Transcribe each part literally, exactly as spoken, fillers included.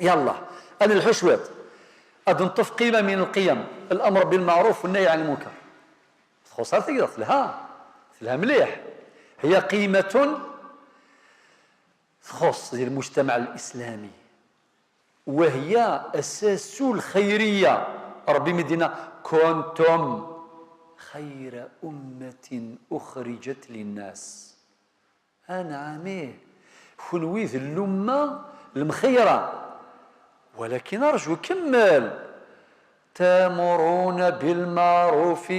Yallah, ad nelḥu cwiṭ. Ad neṭṭef qima min lqiyam, الأمر بالمعروف والنهي عن المنكر. Txuṣṣ ar tagi, telha. Telha mliḥ. هي قيمة تخص المجتمع الإسلامي، وهي أساس الخيرية. ربي مدينا: كنتم خير أمة أخرجت للناس. Anɛam, ih, kenwi d lumma lmexyra. ولكن أرجو كمل. تأمرون بالمعروف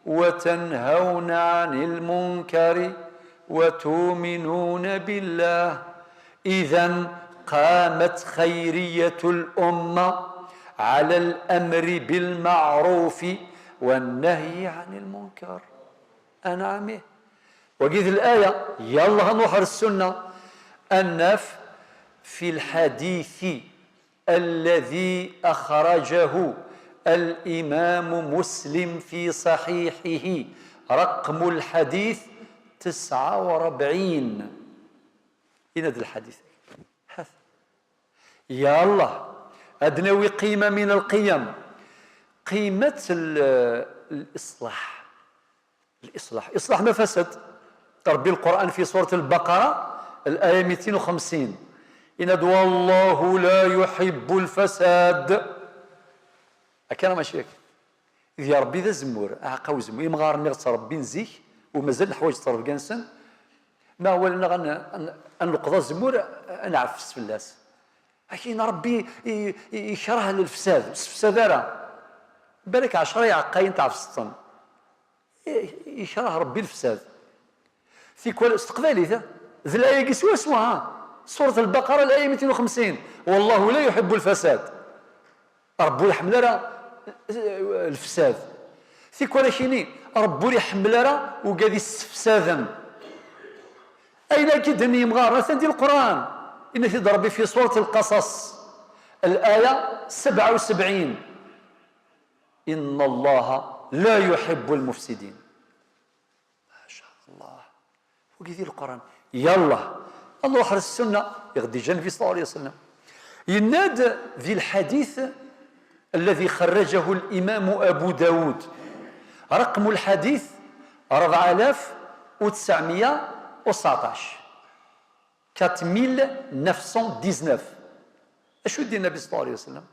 وتنهون عن المنكر وتؤمنون بالله. إذن قامت خيرية الأمة على الأمر بالمعروف والنهي عن المنكر. Anɛam, ih. Wagi d الآية. Yallah, ad nruḥ ar السنة. Ad naf في الحديث الذي أخرجه الإمام مسلم في صحيحه، رقم الحديث تسعة وأربعين. Yenna-d الحديث هذا. Yallah, ad nawi قيمة من القيم. قيمة ال-، الإصلاح. الإصلاح، إصلاح ما فسد. ربي القرآن في سورة البقرة، الآية ميتين وخمسين، yenna-d: والله لا يحب الفساد. Akka neɣ mačči akka? Di Ṛebbi d azemmur, aɛeqqa uzemmur. Imɣaren-nni ttṛebbin zik, u mazal neḥwaǧ ttṛebga-nsen. Neɣ wala neɣ ad n-, ad n-, ad nleqḍ azemmur, ad nɛeffes fell-as. Akin Ṛebbi i, i, ikreh lefsad, ur sefsad ara. Balak ɛecṛa iɛeqqayen tɛefseḍ-ten. I-, ikreh Ṛebbi lefsad. Tikwal s teqbaylit, ha? D laya-agi swaswa, ha? Surat Lbaqara, laya mitin u xemsin: والله لا يحب الفساد. Ṛebbi ur iḥemmel ara, eh, lefsad. Tikwal akini, Ṛebbi ur iḥemmel ara ugad issefsaden. Ayen akka i d-nnan yimɣaren, atan di Leqran. Yenna-t-id Ṛebbi fi surat Lqasas, laya sebɛa u sebɛin: إن الله لا يحب المفسدين. Ma sha Allah. Wagi di Leqran. Yallah. Ad nruḥ ar ssunna, i ɣ-d-iǧǧa Nnbi صلى الله عليه وسلم. Yenna-d di lḥadit الذي خرجه الإمام أبو داود، رقم الحديث أربعة آلاف وتسعمية وتسعطاش. Quatre mille neuf cent dix-neuf. Acu i d-yenna Nnbi صلى الله عليه وسلم?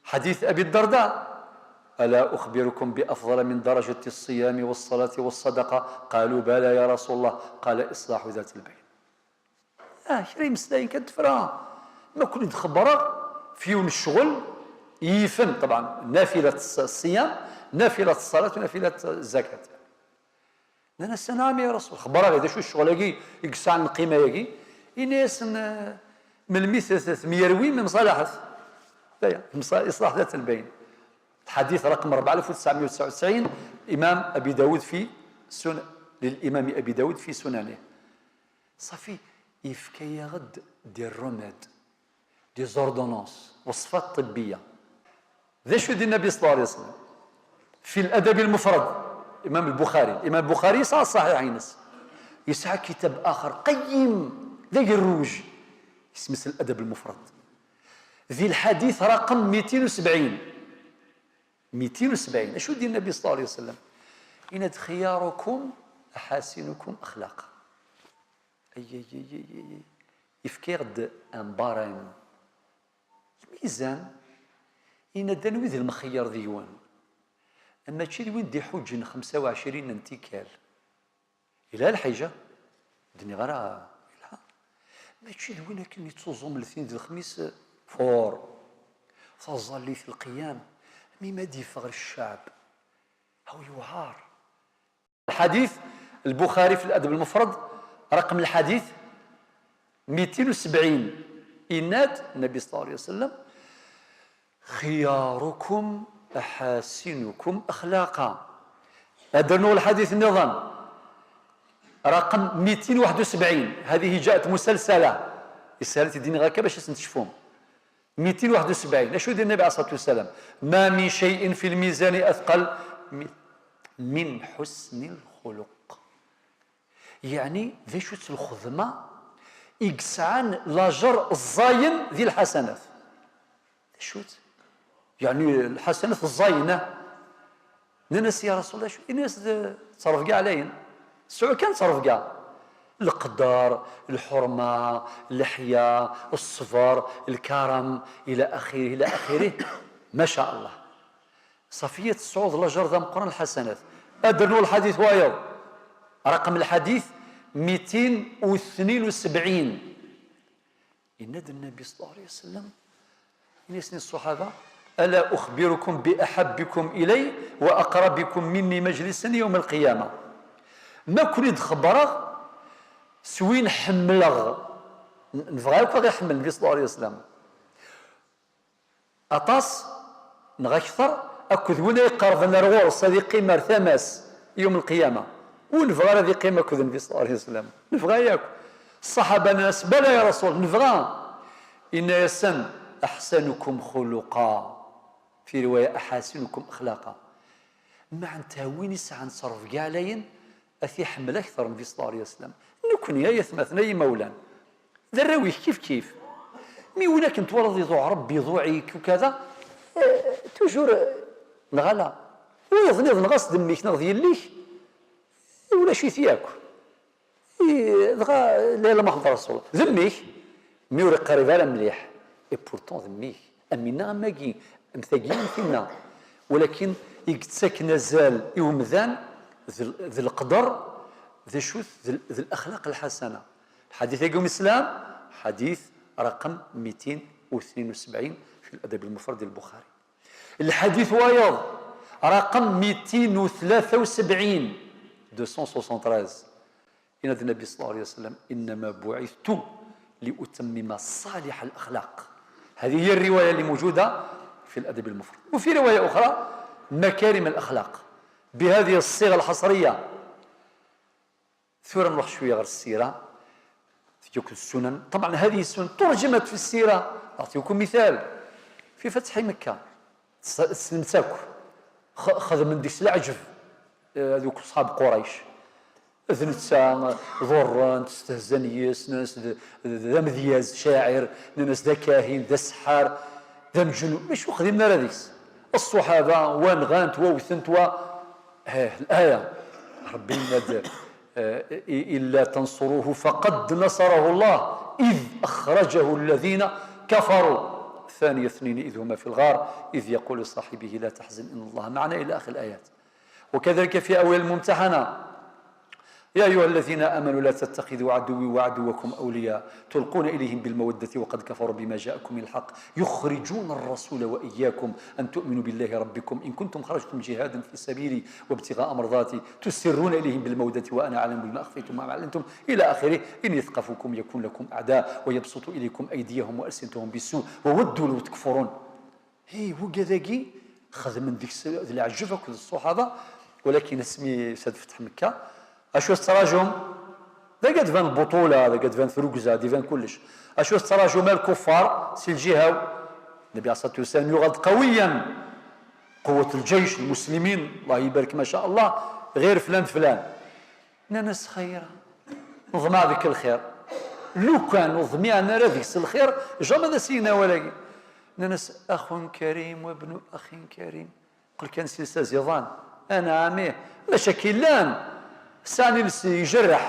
حديث أبي الدرداء: ألا أخبركم بأفضل من درجة الصيام والصلاة والصدقة؟ قالوا: بلى يا رسول الله. قال: إصلاح ذات البين. Ah, kra imeslayen kan tefra. Ma ken-id-xebbreɣ f yiwen ccɣel yifen, طبعا, نافلة الص-، الصيام، نافلة الصلاة، نافلة الزكاة. Nnan-as: أنعم يا رسول، xebber-aɣ-id acu ccɣel-agi i yesɛan lqima-agi. Ini-asen: آه، melmi t-, t-, temyerwim, mṣalaḥet. Aya, mṣa-, إصلاح ذات البين. الحديث رقم أربعة آلاف وتسعمية وتسعة وتسعين، إمام أبي داود في سن-، للإمام أبي داود في سننه. صافي، yefka-yaɣ-d des remèdes. Des ordonnances, وصفات طبية. D acu i d-yenna Nnbi صلى الله عليه وسلم? في الأدب المفرد، الإمام البخاري، الإمام البخاري yesɛa ṣṣaḥiḥ-ines. Yesɛa kitab آخر قيم, d agerruj. Isem-is الأدب المفرد. Di lḥadit رقم ميتين وسبعين. ميتين وسبعين. Acu i d-yenna Nnbi صلى الله عليه وسلم? Yenna-d: خياركم أحاسنكم أخلاقا. Ay, ay, ay, ay, ay, ay. Yefka-yaɣ-d un barème. Lmizan, yenna-d anwi d lemxeyyer deg-wen. Mačči d win d-iḥuǧǧen xemsa u ɛecrin n tikkal. Yelha lḥiǧa, d-nniɣ ara yelha. Mačči d win akken yettuẓum letnin d lexmis, fur. Taẓallit, lqiyam, mi ma d-yeffeɣ ɣer cceɛb, aw yewɛer. الحديث البخاري في الأدب المفرد، رقم الحديث ميتين وسبعين، yenna-d النبي صلى الله عليه وسلم: خياركم أحاسنكم أخلاقا. Ad d-rnuɣ lḥadit nniḍen. رقم ميتين وواحد وسبعين، هذه جاءت مسلسلة. Yeshel ad t-id-iniɣ akka bac ad sen-tecfum. ميتين وواحد وسبعين، acu i d-yenna النبي عليه الصلاة والسلام؟ ما من شيء في الميزان أثقل من، من حسن الخلق. Yeɛni, d acu-tt lxedma i yesɛan lajer ẓẓayen di lḥasanat. D acu-tt? Yeɛni lḥasanat ẓẓayen, ah? Nnan-as: "Ya Rasul, acu?" Ini-as: "D ttrebga ɛlayen. Sɛu kan ttrebga. Leqder, lḥurma, leḥya, ṣṣber, lkaram, ila axirih, ila axirih." Maca Allah. Ṣafi, ad tesɛuḍ lajer d ameqqran, lḥasanat. Ad d-rnuɣ lḥadit wayeḍ. Raqem lḥadit mitin u tnin u sebɛin. Yenna-d Nnbi صلى الله عليه وسلم, ini-asen i ṣṣuḥaba: "ألا أخبركم بأحبكم إلي وأقربكم مني مجلسا يوم القيامة." Ma ken-id-xebbreɣ s win ḥemmleɣ, n-, nebɣa akk ad ɣ-iḥemmel Nnbi صلى الله عليه وسلم. Aṭas neɣ akteṛ, akked win ay iqerben ar ɣur-s, ad iqqim ar tama-s yawm lqiyama. Ur nebɣa ara ad iqqim akked Nnbi صلى الله عليه وسلم. Nebɣa yakk. Ṣṣaḥaba nnan-as: "Bala ya Rasul, nebɣa." Inna-yasen: "أحسنكم خلقا." Fi riwaya: "أحاسنكم أخلاقا." Meɛna win isɛan ttrebga ɛlayen, ad t-iḥemmel akteṛ Nnbi صلى الله عليه وسلم. Nekkni, ay atmaten, ay imawlan, d arraw-ik kif kif. Mi win akken twalaḍ iḍuɛ Rebbi, iḍuɛ-ik, ukada, eh, toujours, eh, neɣ ala. Wayeḍ nniḍen ɣas d mmi-k neɣ d yelli-k, eh, ulac-it yakk. Eh, dɣa Lalla Muḥemmed Rasul d mmi-k, mi ur iqerrib ara mliḥ. Et pourtant d mmi-k. Am winna am wagi, am tagi am tinna. Walakin i yettaken azal i umdan d, d leqder, d acu-t, d, d lexlaq lḥasana. Lḥadit-agi umeslam, ḥadit raqem mitin u tnin u sebɛin fi Ladab Lmufrad di Lbuxari. Lḥadit wayeḍ, raqem mitin u tlata u sebɛin, deux cent soixante-treize. Yenna-d Nnbi صلى الله عليه وسلم: "إنما بعثت لأتمم صالح الأخلاق." هذه هي الرواية اللي موجودة في الأدب المفرد. وفي رواية أخرى: "مكارم الأخلاق." بهذه الصيغة الحصرية. Tura nruḥ cwiya ɣer ssira, tejja-ken السنن. طبعا هذه السنن ترجمت في السيرة. أعطيكم مثال. في فتح مكة. Tessnem-tt akk. X-, xedmen deg-s leɛǧeb, eh, d akk ṣṣḥab Qurayc. D netta, ḍurren-t, stehzan yes-s, nnan-as d, d, d amedyaz, cacir, nnan-as d akahin, d aseḥḥar, d amejnun. Mačči ur xdimen ara deg-s. Ṣṣuḥaba, wa nɣan-t, wa wten-t, wa, eh, laya. Rebbi yenna-d, eh, إلا تنصروه فقد نصره الله إذ أخرجه الذين كفروا ثاني اثنين إذ هما في الغار إذ يقول لصاحبه لا تحزن إن الله معنا إلى آخر الآيات. وكذلك في أول الممتحنة: "يا أيها الذين آمنوا لا تتخذوا عدوي وعدوكم أولياء تلقون إليهم بالمودة وقد كفروا بما جاءكم من الحق يخرجون الرسول وإياكم أن تؤمنوا بالله ربكم إن كنتم خرجتم جهادا في سبيلي وابتغاء مرضاتي تسرون إليهم بالمودة وأنا أعلم بما أخفيتم وما أعلنتم إلى آخره إن يثقفوكم يكون لكم أعداء ويبسطوا إليكم أيديهم وألسنتهم بالسوء وودوا لو تكفرون." Hi, wigad-agi xedmen deg-s d leɛǧeb akked ṣṣuḥaba, walakin asmi s ad fetḥ Mekka, acu tettraǧum? D akka d-tban lbuṭula, d akka d-tban trugza, d-iban kullec. Acu tettraǧum a lkuffar si lǧiha-w? Nnbi ɛalayhi ṣṣalatu wassalam yuɣal-d qawiyan, quwwat lǧayc, lmuslimin, Allah ibarek, ma ca Allah, ɣir flan d flan. Nnan-as: "Xayra, neḍmeɛ deg lxir." Lukan ur ḍmiɛen ara deg-s lxir, jamais ad as-yini awal-agi. Nnan-as: "Axun karim wa bnu axin karim." Qqel kan s iles aziḍan. Anɛam, ih. Maca ki llan, sɛan iles ijerreḥ.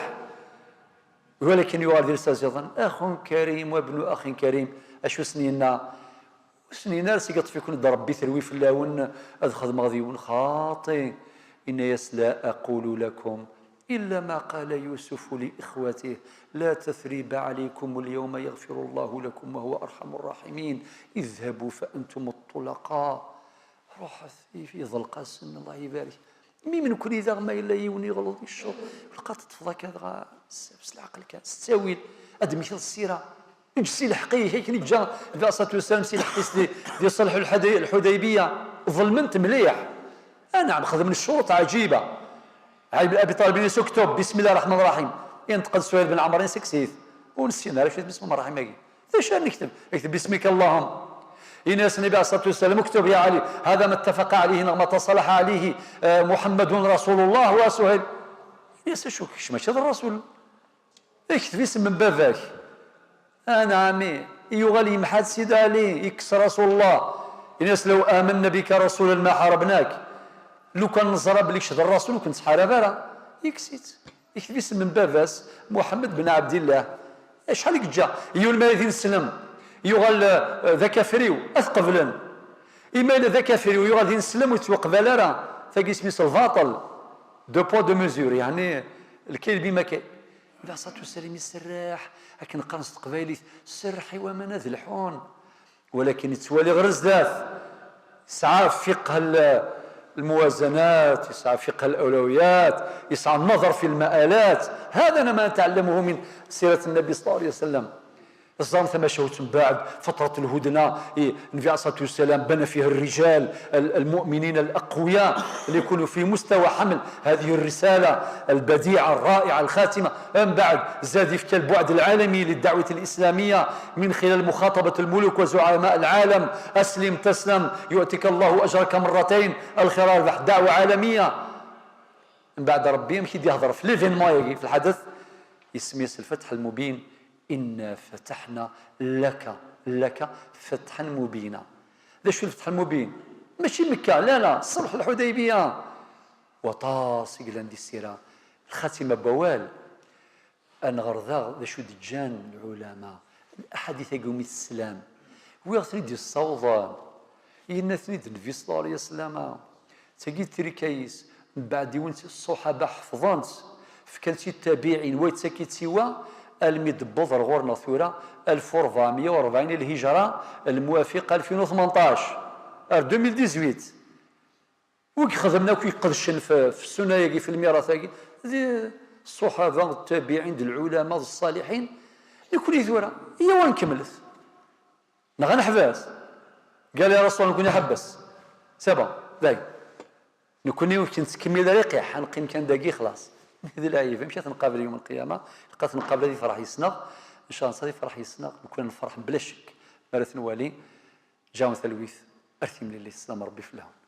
Walakin yuɣal d iles aziḍan. "Axun karim wa bnu axin karim." Acu sen-yenna? Ur sen-yenna ara seg iṭṭef-iken-d Rebbi, terwi fell-awen ad xedmeɣ deg-wen xaṭi. Inna-yas: "لا أقول لكم إلا ما قال يوسف لإخوته لا تثريب عليكم اليوم يغفر الله لكم وهو أرحم الراحمين اذهبوا فأنتم الطلقاء." Ruḥet, i, iḍelq-asen, Allah ibarek. Mi nekkni daɣ ma yella yiwen yeɣleḍ, yecceḍ, ilaq ad teṭṭfeḍ akka dɣa s, s leɛqel kan, s ttawil, ad d-temmektiḍ ssira. Eǧǧ si lḥeqq-ik, akken i yeǧǧa Nnbi ṣṣalatu wassalam si lḥeqq-is di, di ṣṣulḥ lḥuday-, lḥudaybiya. Ḍelmen-t mliḥ. Anɛam, xedmen ccuruṭ ɛǧiba. Ali bin Abi Ṭalib yenna-as: "اكتب بسم الله الرحمن الرحيم." Yenṭeq-d Suhayl bin Ɛemr, yenna-as: "Kkes-it." Ur nessin ara acu d bismi ṛṛaḥim-agi. D acu ara nekteb? Nekteb: "باسمك اللهم." Yenna-as Nnbi ɛalayhi ṣṣalatu wassalam: "اكتب يا علي، هذا ما اتفق عليه، ما تصالح عليه، آه، محمد رسول الله وسهيل." Yenna-as: "Acu, kečč mačči d Rasul?" Kteb isem n baba-k. Anɛami, yuɣal yemḥa-d Sidi Ɛli, yekkes Rasulullah. Ini-as: "Law amanna bika Rasulan ma ḥarabnak." Lukan neẓra belli kečč d Rasul, ur k-nettḥarab ara. Yekkes-itt. Yekteb isem n baba-s, Muḥemmed ben Ɛebdillah. Acḥal i yeǧǧa? Yiwen ma ad ineslem, yuɣal, eh, d akafriw, ad t-qeblen. Ima yella d akafriw, yuɣal d ineslem, ur yettwaqbal ara. Tagi isem-is lbaṭel. Deux poids, deux mesures, yeɛni lkayl bima kayl. Nabi ṣṣalatu wassalam iserreḥ, akken qqaren s teqbaylit, serreḥ i waman ad lḥun. Walakin yettwali ɣer zdat. Yesɛa fiqh al-, الموازنات، يسعى فقه الأولويات، يسعى النظر في المآلات. هذا ما نتعلمه من سيرة النبي صلى الله عليه وسلم. الزام ثم شوت بعد فترة الهدنة، إيه، النبي عليه الصلاة والسلام بنى فيها الرجال ال-، المؤمنين الأقوياء اللي يكونوا في مستوى حمل هذه الرسالة البديعة الرائعة الخاتمة. من بعد زاد يفكى البعد العالمي للدعوة الإسلامية من خلال مخاطبة الملوك وزعماء العالم. أسلم تسلم، يؤتك الله أجرك مرتين، الخير ربح، دعوة عالمية. من بعد ربي يمشي يهضر في l'événement ياكي، في الحدث، يسمي الفتح المبين. إنا فتحنا لك، لك فتحا مبينا. ذا شو الفتح المبين؟ ماشي مكة، لا، لا، صلح الحديبية. Waṭas i yellan di ssira. Lxatima n wawal. Ad nɣer daɣ d acu d-ǧǧan lɛulama, laḥadit-agi umi teslam, wi ɣ-ten-id-yessawḍen? Yenna-ten-id Nnbi ṣella Llahu ɛalayhi wa sallam. Tagi d trika-is, mbeɛd iwen ṣṣuḥaba ḥefḍen-tt, fkan-tt i ttabiɛin, wa yettak-itt i wa, almi d-tewweḍ ɣer ɣur-neɣ tura, alef u rebɛemya u rebɛin i lhijra, lmuwafiq alfin u tmenṭac, ar deux mille dix-huit. Wi ixedmen akk, iqedcen f, f ssuna-agi, f lmirat-agi, d ṣṣuḥaba, d ttabiɛin, d lɛulama, d ṣṣaliḥin. Nekni tura, iyyaw ad nkemmlet. Neɣ ad neḥbes. Qal ya Rasul, nekni ḥebbes. C'est bon, dayen. Nekni ur k-nettkemmil ara iqiḥ, ad neqqim kan dagi xlaṣ. Di lɛib, amek ad t-nqabel yawm lqiyama? Ilaq ad t-nqabel ad ifreḥ yis-neɣ. Ncallah ad ifreḥ yis-neɣ, nekni ad nefreḥ bla ccekk. Mi ara t-nwali, ǧǧan talwit, ar timlilit, slam Rebbi fell-awen.